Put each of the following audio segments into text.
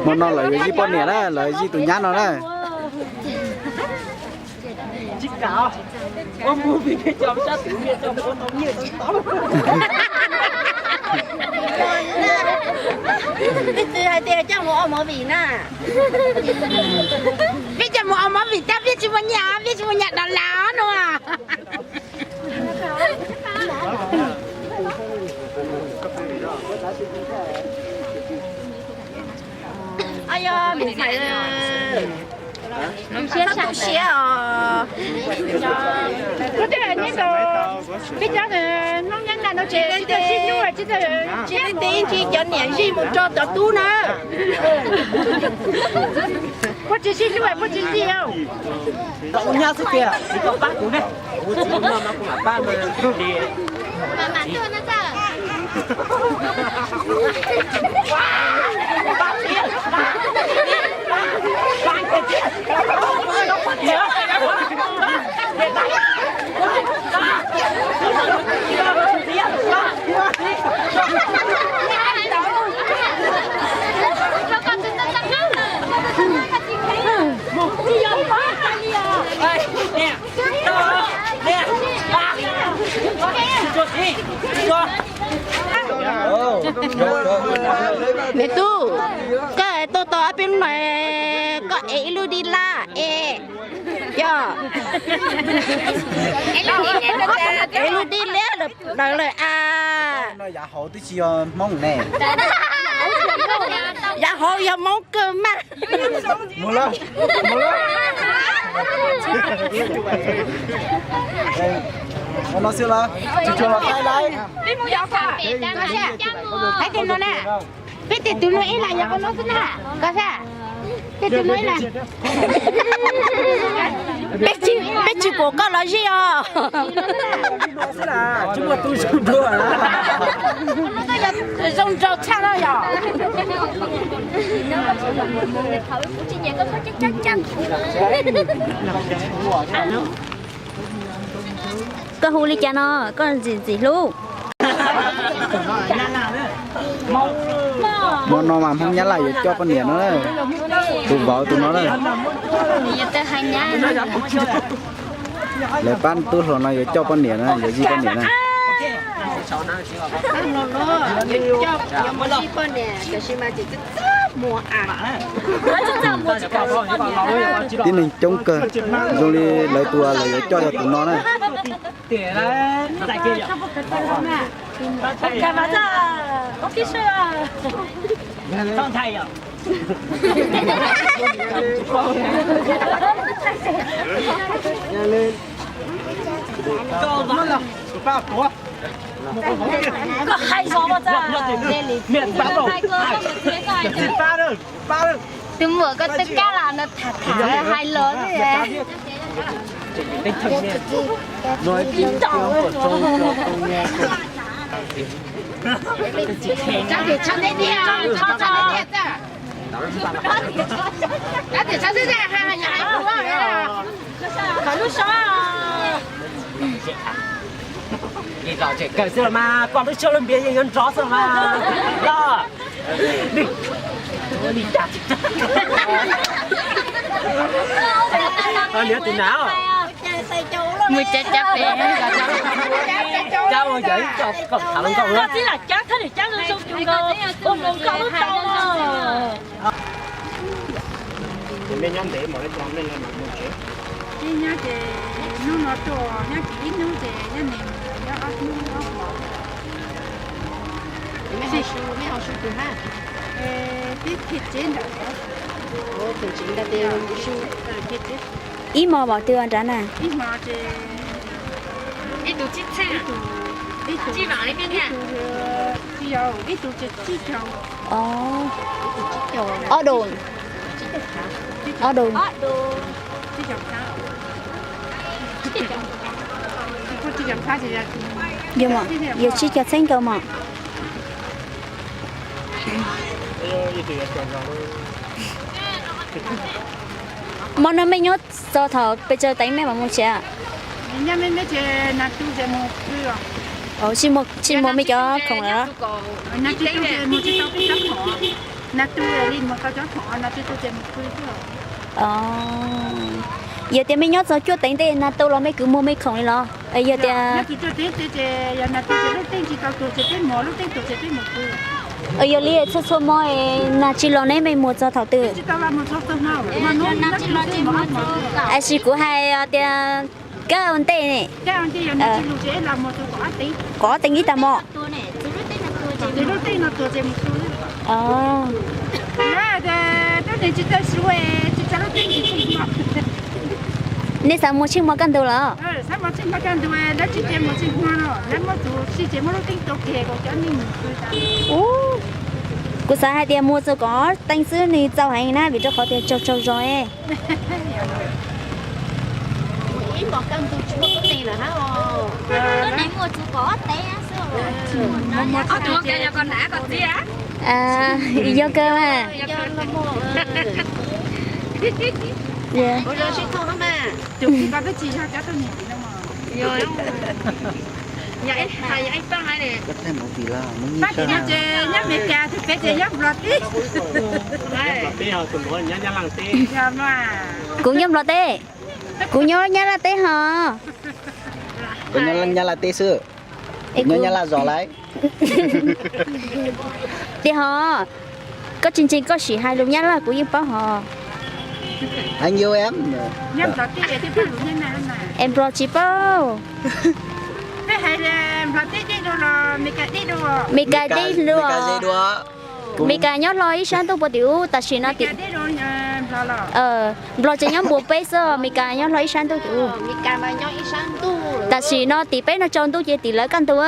Hmo no lawv yuav zij poj niam na, lawv zij tus nyab no na. Peb tsis hais tias coj mus ua movie na. Peb coj mus ua movie tab peb tsis muaj nyiaj, peb tsis muaj nyiaj dollar no. Yog me ntxhais, tu siab os. Peb cov hnub nyob nram no tsis leej twg sib hlub, tsis leej twg ib ntsis cov niam zij mus tso cov tub na. Puab tsis sib hlub puab tsis zij. Los ua nyab xwb tiag, tsis tau pab kuv ne. Kuv tsis muaj mas kuv mam pab mas. Me tub, koj tuaj tau ob peb hnub no, koj ev ib lub dib laj es, yog, ev lub dib laj lawm a. Yav hauv twb tsis yog Hmoob ne. Yav hauv yog Hmoob kawg mas. Mus lawm, mus lawm. Ua no xwb los tsis tshua los qaib lawm. Hais tias no na, peb tej tus no ib las yog ua no xwb na, koj xav, tej tus no ib las. Peb tsis, peb tsis pom koj los zij os. Tsis muaj tus zoo dua. Zoo nraug tshaj no yog. Koj hu li cas no, koj ntxim ntxim hlub. Hmo no mas Hmoob Nyab Laj yuav coj poj niam no, tus vauv tus no na. Lawv pab tub hluas no yuav coj poj niam na, yuav zij poj niam na. Tib neeg coob kawg, zoo li lawv tus uas lawv yuav coj yog tus no na. Koj hais zov mas txaj. Tus muam koj twb kab los no tham tham hais los xwb. Kawm xwb los mas, pom lub suab lub npias yeej yuav nrov xwb los mas. Los, niam tus nav, mus cab cab pem, cab ua yog ib co kom tham hluas nkauj. Koj txib lam cab thab niam cab zoo zoo, ua hluas nkauj lub tau. Ces nej nyob ntev npaum li cas nej mam mus tsev? Nej nyob ces hnub no tuaj nyob tsis ib hnub ces nyob ntev mus nyob ob hnub ob hmos. Nej ho su, nej ho su twg hab? Peb phem tsev nram, phem tsev nram tes su. Ib hmos npaum twg nrad na? Ib hmos ces ib tug tsib txheeb, ib tug, ib tug, ib tug, tsis yog, ib tug ces tsib caug. Ob do, ob do. Yog mas, yog tsib caug txheeb nkaus mas. Hmo no mej nyob txog thaum pes tsawg teev mej mam mus tsev? Nyob me me ces nag tu ces mus pw os. Tsis muaj me cov khoom lawm. Yog tias mej nyob txog cuaj teev ntej nag tu los mej kwv muag mej khoom li los? Yog tias yog li txhua txhua hmo nag tsis los ne mej muag txog thaum twg? Tab sis kuv hais tias kaj ua ntej ne, kaum ob teev ib tag hmo. Nej xav muag tsheej hmo kaj ntug los? Kuv xav hais tias muag txog kaum ob teev xwb nws txaus heev na vim rau qhov tias tsaug tsaug zog. Yog kawg mas. Kuv nyob Nplog teb, kuv nyob Nyab Laj teb hos. Kuv nyob Nyab Laj teb xwb, nyob Nyab Laj zos lawm. Tiag hos, koj tsis ntseeg koj sim hais lus Nyab Laj kuv yeej paub hos. Es Nplog tsis paub. Meskas dej dua, Meskas nyob hlo ib sab ntuj puag tim ub tam sim no. Nplog tseem nyob npuas peb xwb, Meskas nyob hlo ib sab ntuj tim ub. Tam sim no tim peb no tsaus ntuj ces tim lawv kaj ntug.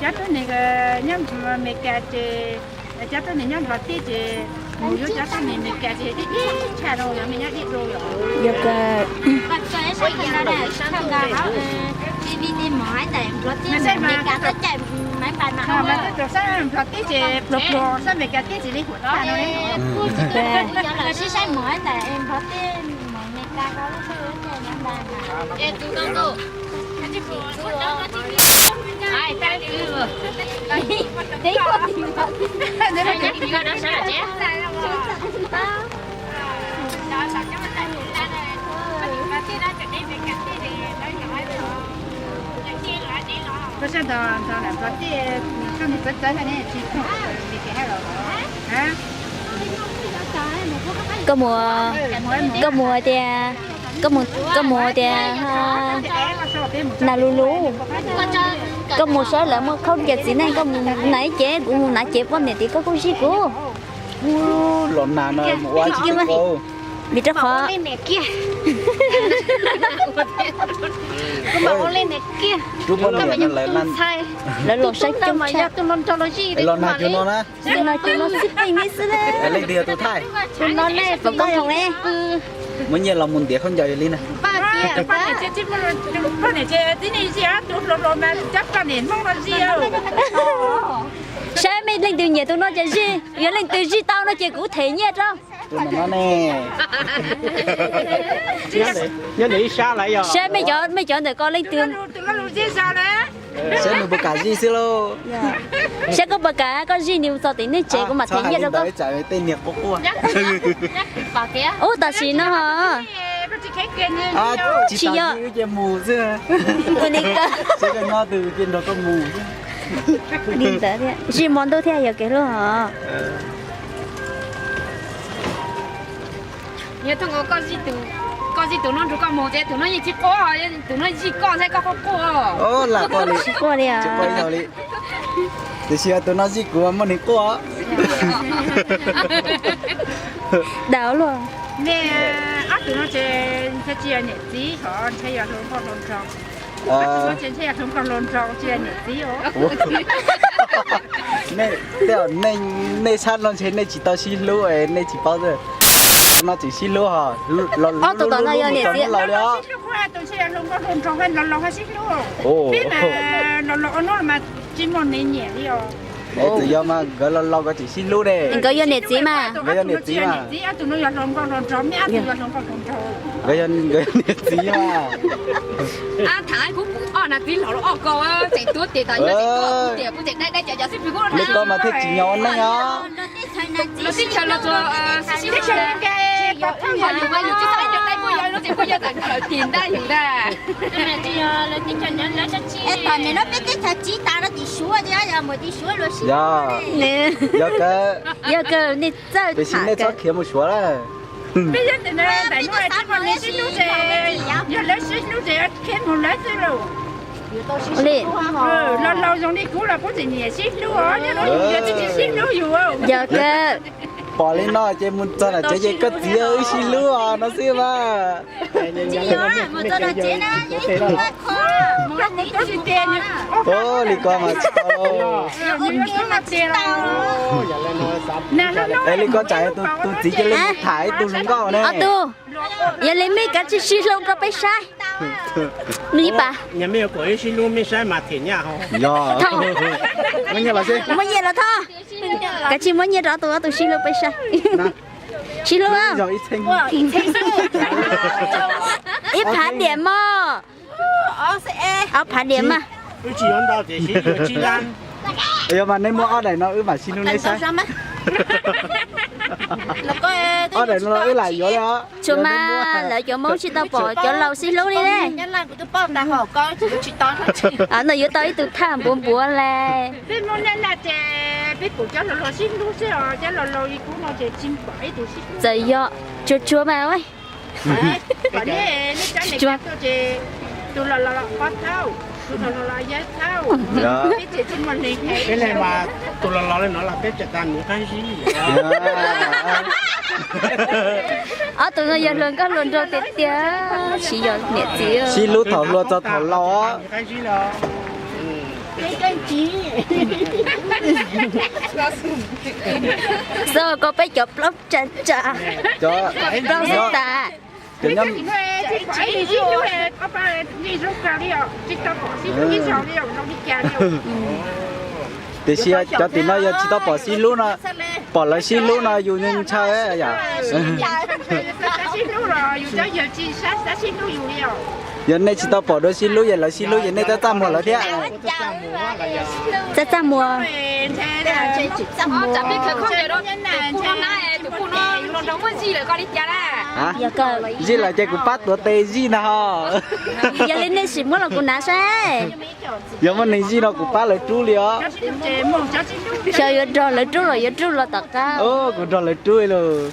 Cov tuab neeg nyob Meskas ces, cov tuab neeg nyob Nplog teb ces mus yuav cov tuab neeg Meskas ces dib dib tshaj rau yog me nyob dib dua. Yog kawg. Nplog teb ces pluag pluag, sab Meskas teb ces li huam tag no. Koj sab nrog Nplog teb, koj mus txawv txawv ne tsis khoom li tias hais los? Koj mus, koj mus tias, koj mus tias nas lus lus, koj mus saib lawv muaj khaub ncaws txiv neej, koj mus nas ib ce, kuv mus nas cev poj niam tid koj kuj zij kuv. Los nas no mus ua tsis tau. Vim rau qhov lawv los saib coob tshaj. Los nas cov no na. Cov no xwb pheej li xwb na. Leej twg yog tus thaij? Tus no ne, pom koob thoom ne. Muab nyiaj los mus ntiav khaub ncaws li na. Saib mej leej twg nyiam tus no ces zij, yog leej twg zij tau no ces kuv them nyiaj rau. Saib mej cov ntawm ko leej twg. Saib nws puas kam zij xwb lauj. Saib koj puas kam koj zij nws txog tim nej tsev kuv mam them nyiaj rau koj. Tej niag quaj quaj. Ub tam sim no tsis yog. Ua li koj. Nrog koj mus. Li ntawd thiab, zij hmo ntuj thiaj yog kev hlub hos. Yog thaum koj zij tus no nrug koj mus ces tus no yeej tsis quaj, tus no zij koj thiab koj quaj quaj. Lam quaj li, tsis quaj li. Tiam sis yog tus no zij kuv muaj neeg quaj. Dav luaj. Nej ob tug no ces ntshe tsis yog niam txiv, hos ntshe yog hluas nkauj hluas nraug. Ob tug no ces ntshe yog hluas nkauj hluas nraug tsis yog niam txiv os. Nej, tej zaum nej sab no ntshe nej tsis tau sib hlub es nej tsis paub xwb. No tseem sib hlub hos. Ob tug tom no yog niam txiv laus li os. Sib hlub, tus ntshe yog hluas nkauj hluas nraug, laus laus ho sib hlub. Peb mas laus laus ua hnub mas tsis muaj neeg nyiam li os. Es txawm yog mas nkawd laus laus nkawd tseem sib hlub ne. Nkawd yog niam txiv mas. Nkawd yog niam txiv mas. Nkawd yog niam txiv mas. Li ko mas thiaj tsim nyog ua neej os. Yog, yog kawg, yog kawg nej txawj, tiam sis nej txhob khiav mus Suav lawm. Peb yog ntawm no, ntawm no tsis muaj neeg sib hlub ces, yog lawv sib hlub ces khiav mus lawv xwb lauj. Li, laus laus zoo li kuv los kuv tseem niam sib hlub os, yog tsis sib hlub yus. Yog kawg. Pom li no ces mus txog tom tsev ces koj txiv wb sib hlub os no xwb mas. Ua li ko mas tsis tau. Es li ko tsam tus txiv cia li mus tham ib tug hluas nkauj ne. Ob tug, yog li mej kav tsij sib hlub rau peb saib. Mej ib pas. Muab nyiaj los thoj. Kav tsij muab nyiaj rau ob tug, ob tug sib hlub peb saib. Sib hlub. Ib phav diam mog. Ob phav diam mas. Yog mas nej muab ob daim no wb mam sib hlub nej saib. Ob daim no los wb lam yuav li os. Tsuas mas lawv cov Hmoob tsis tau pom cov laus sib hlub li ne. No yuav tau ib tug thaj npuav npuav le. Txawm yog tsuag tsuag mas. Ob tug no yog hluas nkauj hluas nraug tiag tiag, tsis yog niam txiv. Sib hlub thaum hluas txog thaum laus. Xav kom peb cov plaub tsa tsa, plaub xwb tas. Tiam sis cov tim no yog tsis tau pom sib hlub no, pom lawv sib hlub no yus ntshaw yom. Yog nej tsis tau pom dua sib hlub es lawv sib hlub ces nej txaj txaj muag lawv thiab. Txaj txaj muag. Zij lawm ces kuv pab tuav tes zij na ho. Yog li nej sim muab los kuv hnav saib. Yog muaj neeg zij no kuv pab lawv rub li os. Xyov yuav nrog lawv rub los yuav rub los tom qab. Kuv nrog lawv rub li lauj.